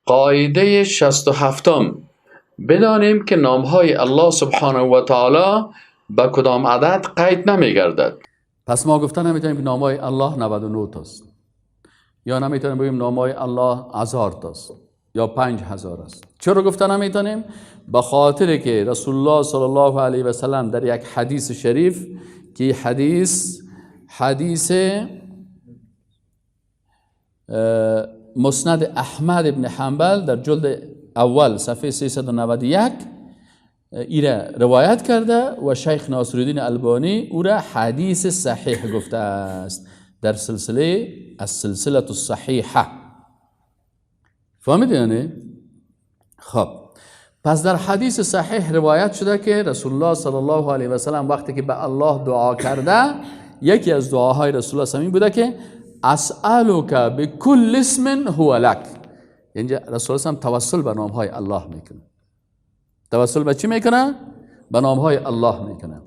قاعده 67، بدانیم که نامهای الله سبحانه و تعالی به کدام عدد قید نمیگردد. پس ما گفته نمیتونیم که نامهای الله 99 تاست، یا نمیتونیم بگیم نامهای الله 1000 تاست یا 5000 است. چرا گفته نمیتونیم؟ به خاطر که رسول الله صلی الله علیه و سلم در یک حدیث شریف که حدیث مسند احمد ابن حنبل در جلد اول صفحه 391 ایره روایت کرده و شیخ ناصرالدین البانی او را حدیث صحیح گفته است در سلسله السلسله الصحیحه. فهمیدی یعنی؟ خب پس در حدیث صحیح روایت شده که رسول الله صلی الله علیه و سلم وقتی که به الله دعا کرده، یکی از دعاهای رسول الله صلی بوده که اسألک بکل اسم هو لک. اینجا رسول الله توسل به نامهای الله میکنه. توسل به چی میکنه؟ به نامهای الله میکنه.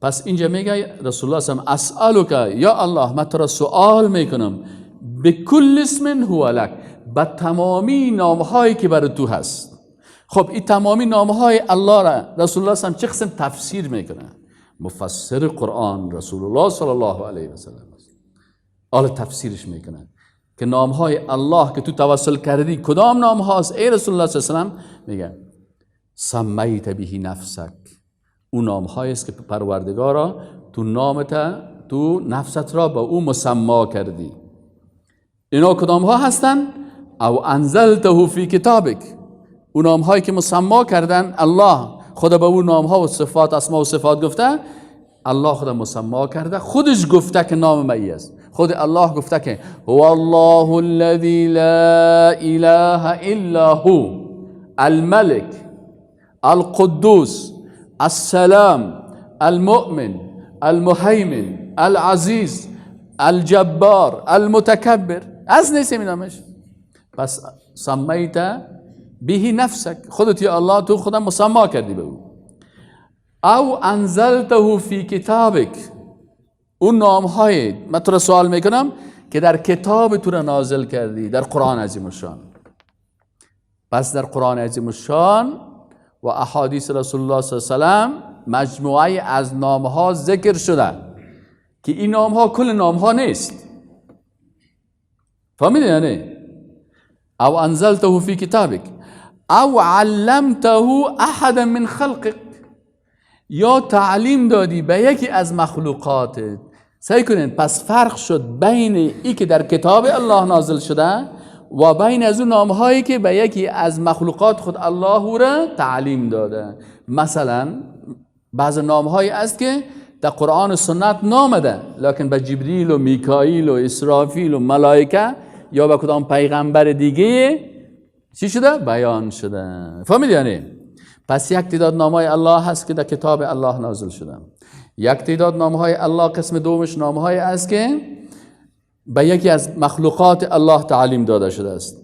پس اینجا میگه رسول الله صلی اسألک، یا الله من تو را سوال میکنم، بکل اسم هو لک، به تمامی نامهایی که بر تو هست. خب این تمامی نامهای الله را رسول الله صلی چه قسم تفسیر میکنه؟ مفسر قرآن رسول الله صلی الله علیه و سلم است. حالا تفسیرش میکنه که نامهای الله که تو توسل کردی کدام نام هاست ای رسول الله صلی الله علیه و سلم؟ میگه سمیت به نفسک، اون نام است که پروردگارا تو نامت، تو نفست را به او مسما کردی. اینا کدام ها هستن؟ او انزلته فی کتابک، اون نام هایی که مسما کردن الله خدا به اون نام ها و صفات، اسما و صفات گفته، الله خدا مسما کرده، خودش گفته که نام من است. خود الله گفته که هو الله الذی لا اله الا هو الملک القدوس السلام المؤمن المهیمن العزیز الجبار المتکبر. از نیست نامش. پس سمیت به نفسک، خودت یا الله تو خودم مسما کردی به او. او انزلته فی کتابک، اون نام های من تو را سوال میکنم که در کتاب تو را نازل کردی، در قرآن عظیم الشان. پس در قرآن عظیم الشان و احادیث رسول الله صلی الله علیه و سلم مجموعه از نام ها ذکر شده که این نام ها کل نام ها نیست. فهمیدی یعنی؟ او انزلته فی کتابک او علمته احدا من خلقک، یا تعلیم دادی به یکی از مخلوقاتت. سعی کنین پس فرق شد بین ای که در کتاب الله نازل شده و بین از اون نامهایی که به یکی از مخلوقات خود الله را تعلیم داده. مثلا بعض نامهایی است که در قرآن و سنت نامده، لکن به جبریل و میکائیل و اسرافیل و ملائکه یا به کدام پیغمبر دیگه چی شده؟ بیان شده. فهمیدی یعنی؟ پس یک تعداد نامهای الله هست که در کتاب الله نازل شده. یک تعداد نامهای الله قسم دومش نامهای است که به یکی از مخلوقات الله تعلیم داده شده است.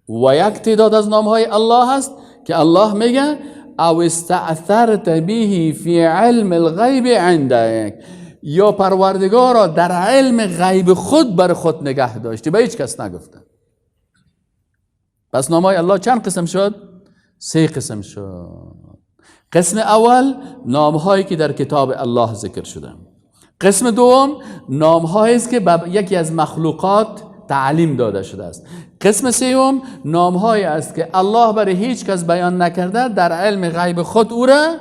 و یک تعداد از نامهای الله هست که الله میگه او استأثرت به فی علم الغیب عندک، یا پروردگارا در علم غیب خود بر خود نگه داشتی، به هیچ کس نگفته. پس نامهای الله چند قسم شد؟ سه قسم شد. قسم اول نامهایی که در کتاب الله ذکر شده. قسم دوم نامهایی است که به یکی از مخلوقات تعلیم داده شده است. قسم سوم نامهایی است که الله برای هیچ کس بیان نکرده، در علم غیب خود او را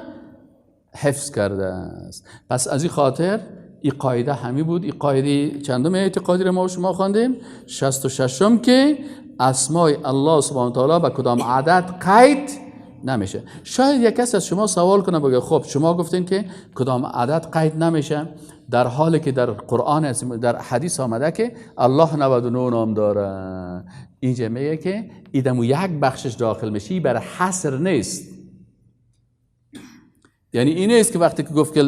حفظ کرده است. پس از این خاطر این قاعده همی بود. این قاعده چندم اعتقادی را ما و شما خواندیم؟ 66 که اسمای الله سبحانه و تعالی به کدام عدد قید نمیشه. شاید یک کس از شما سوال کنه بگه خب شما گفتین که کدام عدد قید نمیشه، در حالی که در قرآن در حدیث آمده که الله 99 نام داره. اینجا میگه که ایدمو یک بخشش داخل میشه، بر حصر نیست. یعنی این نیست که وقتی که گفت که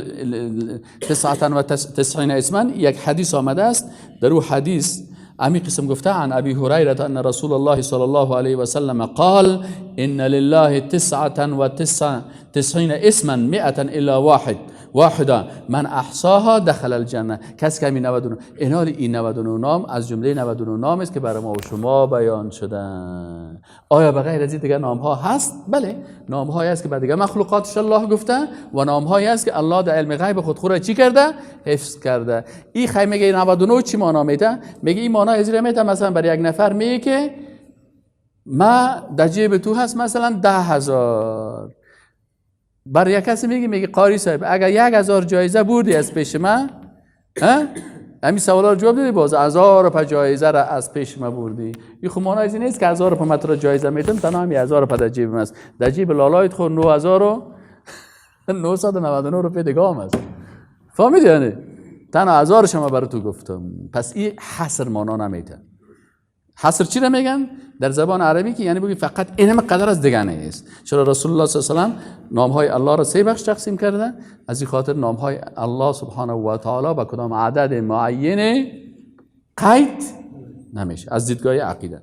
99 اسما، یک حدیث آمده است، در او حدیث امی قسم گفته عن ابی هریره ان رسول الله صلی الله علیه و سلم قال ان لله 99 اسما 100 الا واحد واحدا من احصاها دخل الجنه. کسی که همین 99، اینال این 99 نام از جمله 99 نام است که برای ما و شما بیان شدن. آیا به غیر از این دیگه نام ها هست؟ بله، نام هایی است که به دیگه مخلوقاتش الله گفته و نام هایی است که الله در علم غیب خود خود چی کرده؟ حفظ کرده. این خی میگه 99 چی معنا میده؟ میگه این معنا از میده، مثلا برای یک نفر میگه که ما در جیب تو هست مثلا 10,000، برای یک کسی میگه قاری صاحب اگر 1,000 جایزه بردی از پیش من، همین سوالا رو جواب دادی، باز 1,000 په جایزه را از پیش ما بردی. این خب معنی از این نیست که 1,000 په متر جایزه میتم، تنها هم 1,000 په در جیب است، در جیب لالایت خو 9,999 روپیه دیگه هم است. فهمیدی؟ یعنی تنها 1,000 شما برای تو گفتم. پس این حصر معنا نمیده. حصر چی را میگن در زبان عربی؟ که یعنی بگی فقط اینم قدر از دیگه نیست. چرا رسول الله صلی الله علیه و سلم نام های الله را 3 بخش تقسیم کرده؟ از این خاطر نام های الله سبحانه و تعالی به کدام عدد معین قید نمیشه از دیدگاه عقیده.